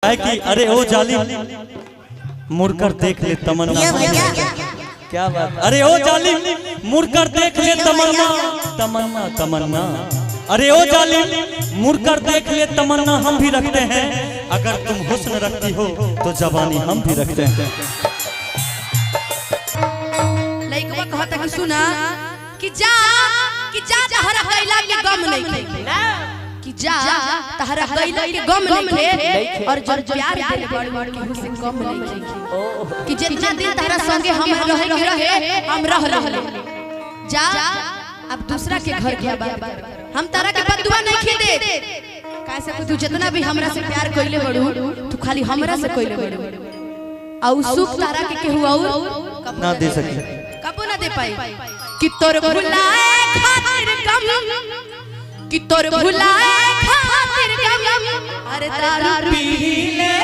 काहे कि अरे ओ जालिम, मुड़कर देख ले तमन्ना। क्या बात। अरे ओ जालिम, मुड़कर देख ले तमन्ना, तमन्ना तमन्ना। अरे ओ जालिम, मुड़कर देख ले तमन्ना हम भी रखते हैं, अगर तुम हुस्न रखती हो तो जवानी हम भी रखते हैं। लइकवा कहता कि सुना कि जा, कि जा तहरा कैला के गम नहीं खे, कि जा तहरा कैला के गम नहीं खे, और जब प्यार देले बड़ बड़ केहू से कम नहीं खे, कि जितना दिन तहरा संगे हम रहे के रहे हम रह रह ले, जा अब दूसरा के घर के बात हम तारा के बदुआ नहीं खे दे। कैसे तू जितना भी हमरा से प्यार कइले बड़ू, तू खाली हमरा से कइले बड़ू, और सुख तारा के केहू और ना दे सके, कबो ना दे पाई। कि तोर भुलाए खातिर गम, कि तोर भुलाए खातिर गम, अरे दारू पी ले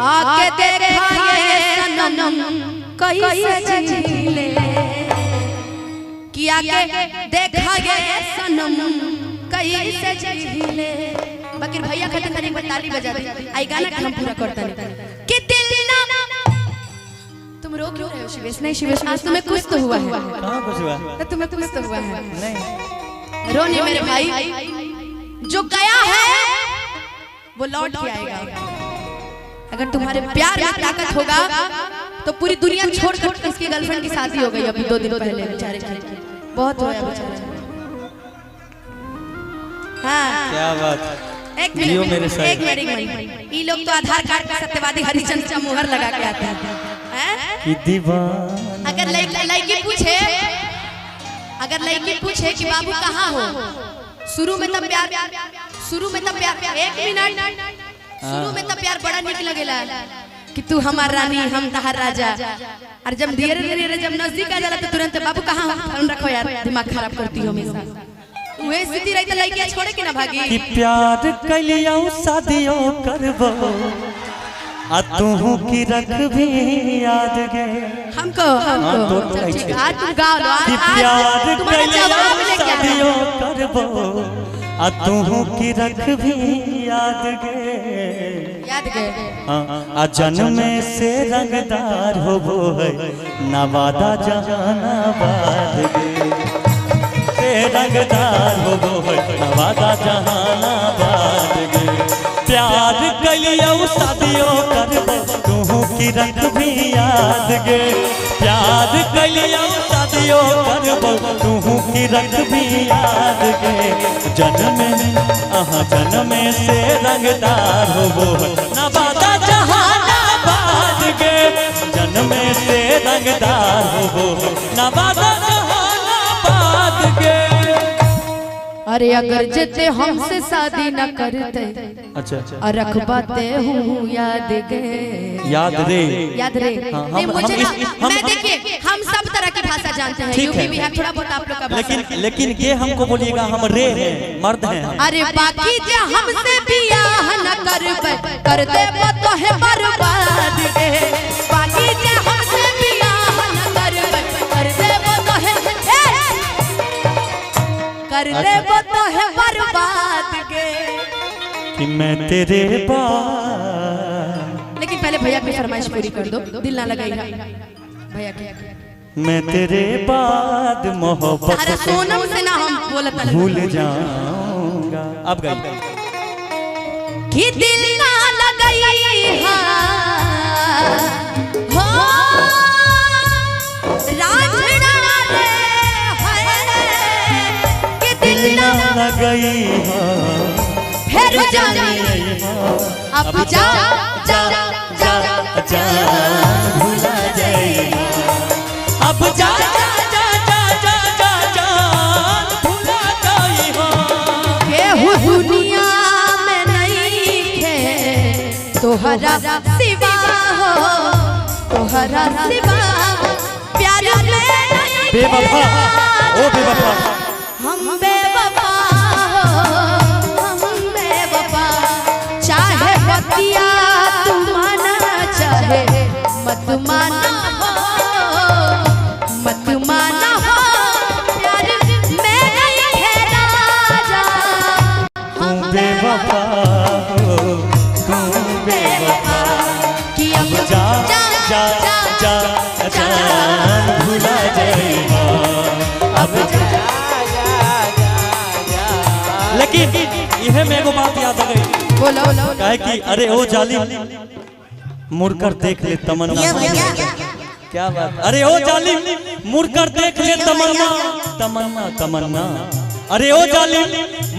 आके देखा ये सनम कैसे जी ले, कि आके देखा ये सनम कैसे जी ले। बाकी भैया खातिर तनी एक ताली बजा दे, आई गाना के हम पूरा करता नहीं कि दिल ना। तुम रो क्यों रहे हो शिवेश? नहीं शिवेश, आज तुम्हें कुछ तो हुआ है। कहाँ कुछ हुआ? तो तुम्हें कुछ तो हुआ है। नहीं रो नहीं मेरे भाई, जो गया है वो लौट के आएगा। अगर तुम्हारे प्यार में ताकत होगा तो पूरी दुनिया छोड़कर इसकी गर्लफ्रेंड की शादी हो गई अभी 2 दिन पहले, बेचारे की बहुत होया बेचारे। हाँ क्या बात। एक मिनट, एक मिनट, ये लोग तो आधार कार्ड पे सत्यवादी हरिश्चंद्र का मुहर लगा के आते हैं। कि दीवाना। अगर लड़की पूछे, अगर लड़की पूछे कि बाबू कहाँ हो, शुरू में तब प्यार, शुरू में तब प्यार, एक मिनट, शुरू में तब प्यार बड़ा निक लगेला कि तू हमार रानी हम तहार राजा, और जब धीरे धीरे जब नजदीक आ जाला तो तुरंत बाबू कहाँ हो, फोन रखो यार, दिमाग खराब करती हो हमेशा। वही स्थिति रही तो लड़कियां छोड़े के ना भागी। कि प्यार कलियो शादियों करबो, आ तू की रखबी याद गे हमको, हमको तो आज तुम गाओ लो। कि प्यार कलियो शादियों करबो, आ तू की रखबी याद गे, याद गे। हां आ जन्म से रंगदार होबो है नवादा जहानाबाद गे, रंगदार होबो है नवादा जहानाबाद गे। प्यार कलियो शादियों करबो, तू की रखबी याद गे, प्यार कलियो शादियों करबो, तू की रखबी याद गे। जन्म आहा जन्म से रंगदार होबो है नवादा जहानाबाद गे, जन्म से रंगदार होबो है नवादा जहानाबाद गे। अरे अगर जते हमसे शादी न करते, अच्छा अच्छा, और रखबाते हूँ याद गे, याद रे, याद रे। हाँ, नहीं मुझे ना, मैं देखिए हम सब तरह की भाषा जानते हैं, यूपी बिहार थोड़ा बहुत आप लोग का भाषा, लेकिन लेकिन ये हमको बोलिएगा हम रे हैं, मर्द हैं। अरे बाकी जो हमसे बियाह न करबे, कर दे तो है बर्बाद गे, बाकी जो हमसे बियाह न करबे, कर दे तो है, कर दे वो तो है बर्बाद गे। कि मैं तेरे बाद, लेकिन पहले भैया की फरमाइश पूरी कर दो, दिल ना लगाइए भैया की। मैं तेरे बाद मोहब्बत सोनम से ना हम बोलत भूल जाऊंगा। अब गई कि दिल ना लगाई हो राझड़ा रे है, कि दिल ना लगाई हो फिर जानी, अब जा जा जा जा भुला जाए, अब जा जा जा जा जा जा जा भुला जाई हो। केहू दुनिया में नहीं खे तोहरा सिवा हो, तोहरा सिवा प्यार में नहीं बेवफा, ओ बेवफा, हम बेवफा हो, हम बेवफा, चाहे बतिया तू माना चाहे मत माना हो, मत माना हो, प्यार में नहीं है राजा, हम बेवफा हो। जाइहा अब जा। लेकिन इहे में एगो बात याद आ गई। बोलो काहे कि अरे ओ जालिम मुड़कर देख ले तमन्ना। क्या बात। अरे ओ जालिम मुड़कर देख ले तमन्ना तमन्ना तमन्ना। अरे ओ जालिम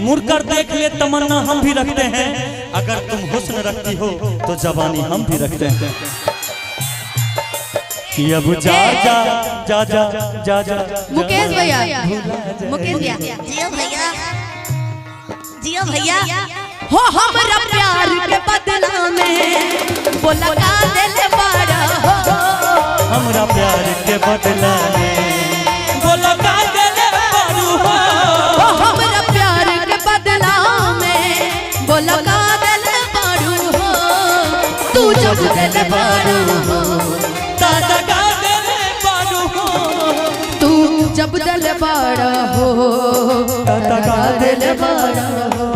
मुड़कर देख ले तमन्ना हम भी रखते हैं, अगर तुम हुस्न रखती हो तो जवानी हम भी रखते हैं। कि अब जा जा जा जा जा जा। मुकेश भैया, मुकेश भैया, जियो भैया, जियो भैया। हो हमरा प्यार के बदला में बोला का दिल बड़ा हो। हमरा प्यार के बदला में बोला का दिल बड़ा हो। हमरा प्यार के बदला में बोला का दिल बड़ा हो। तू जब दिल बड़ा हो दादा का दिल बड़ा हो। तू जब दिल बड़ा हो दादा का दिल बड़ा हो।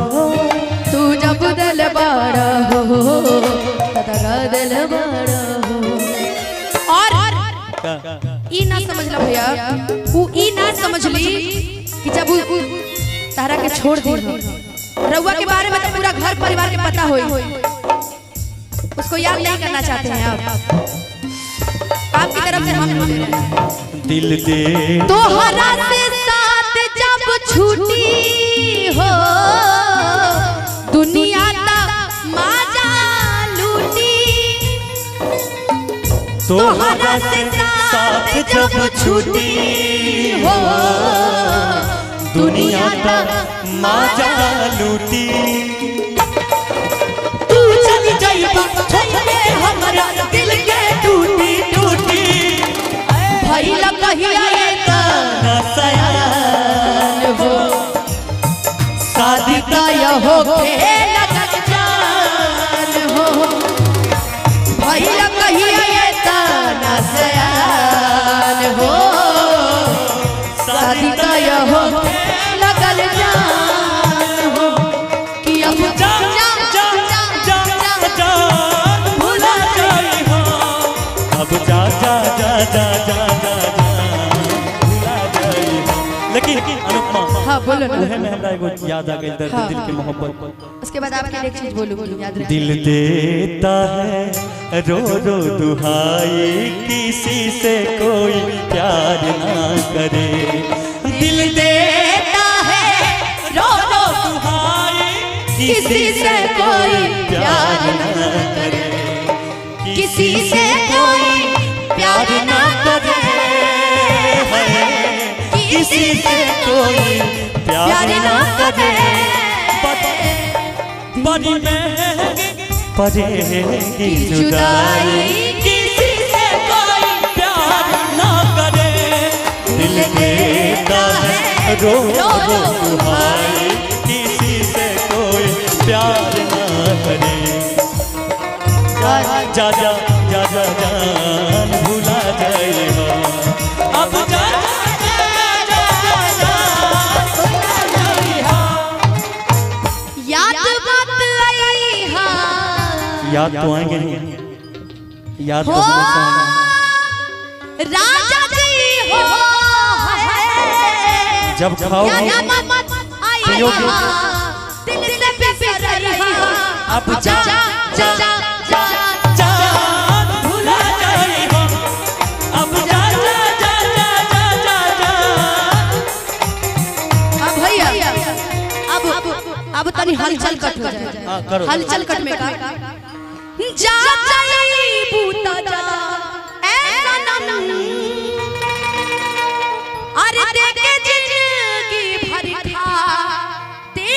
तू जब दिल बड़ा हो दादा का दिल बड़ा हो। और ई ना समझ ला भैया, ऊ ई ना समझ ली कि जब ऊ तारा के छोड़ दी रउआ के बारे में तो पूरा घर परिवार के पता होई, उसको याद नहीं करना चाहते हैं आप। आपकी तरफ से हम दिल दे तोहरा से साथ जब छूटी हो दुनिया ता माजा लूटी। तोहरा से साथ जब छूटी हो दुनिया ता माजा लूटी। तू चल जाइबा छोड़ के हमरा दिल के टूटी टूटी। भइला कहिया ये ना सयान हो शादी तय हो लगन जान हो। भइला कहिया ये ना सयान हो शादी तय हो लगन जान हो। कि अब जा जा जा जा जा भुला जाइहा अब जा जा जा जा जा जा भुला जाइहा। लेकिन अनुपमा, हाँ बोलो ना। उहे में हमरा एगो याद आ गई दर्द दिल की मोहब्बत। उसके बाद आपके एक चीज बोलूंगी याद रखना। दिल देता है रो रो दुहाई किसी से कोई प्यार ना करे। दिल देता है रो रो दुहाई किसी से कोई प्यार ना करे। किसी से कोई प्यार ना करे। किसी से कोई प्यार ना करे। बड़ी महंगी पड़ेगी जुदाई किसी से कोई प्यार ना करे। दिल देता है रो रो दुहाई किसी से कोई प्यार ना करे। जा जा जा जा जान भुला जाइहा अब जा जा जा जा जा भुला जाइहा। याद मत आइहा। याद तो आएंगे नहीं, याद तो हमेशा आएंगे। राजा जी हो जब खाओगे पियोगे दिल से बिसरइहा अब जा जा जा जा जान भुला जाइहा अब जा जा जा जा जा जा जा। अब भैया अब तनी हलचल कट हो जाए। हां करो हलचल कट में का जा जाई बूता जा ऐसा नम अरे देखे जिंदगी भर खा ते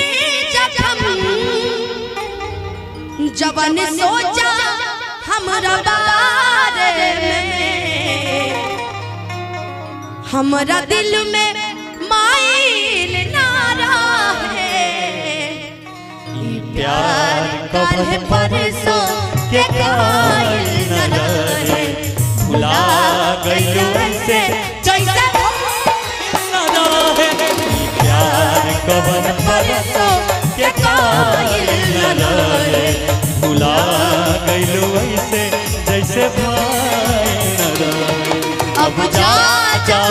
जखम जवन सोचा हमरा बारे में हमरा दिल में माइल ना रहे। प्यार काल्ह परसों के कायल न रहे। भुला गइलो ऐसे जैसे न रहे। प्यार कवन परसों के कायल न रहे। भुला गइलो ऐसे जैसे भाई न रहे। अब जा जा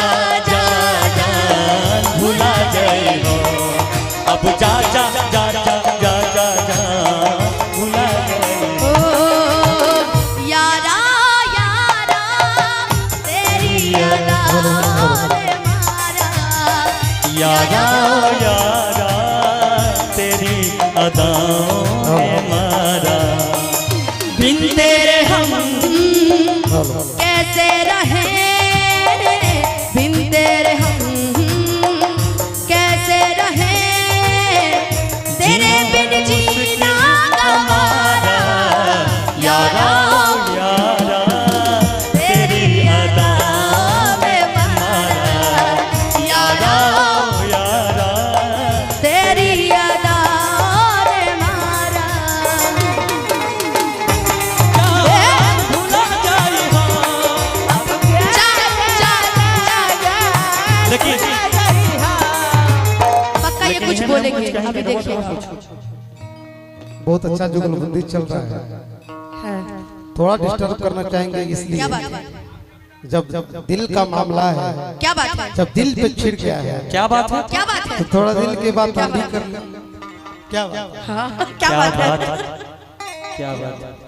यारा यारा तेरी अदाओं ने मारा, बिन तेरे हम कैसे रहे, बिन तेरे हम कैसे रहे, तेरे बिन जीना गवारा। यारा यारा तेरी अदाओं ने मारा, यारा यारा तेरी अदाओं ने मारा। भुला जाई हाँ। जा जा जा लेकिन पक्का ये कुछ बोलेंगे, अभी देखिए। बहुत अच्छा जुगलबंदी चल रहा है, थोड़ा डिस्टर्ब करना चाहेंगे इसलिए। क्या बात है, जब दिल का मामला है, क्या बात है, जब दिल पे छिड़ गया है, क्या बात है, क्या बात है, तो थोड़ा दिल के बात हम भी कर लें। क्या बात, हाँ, क्या क्या बात है, बात है, क्या बात है।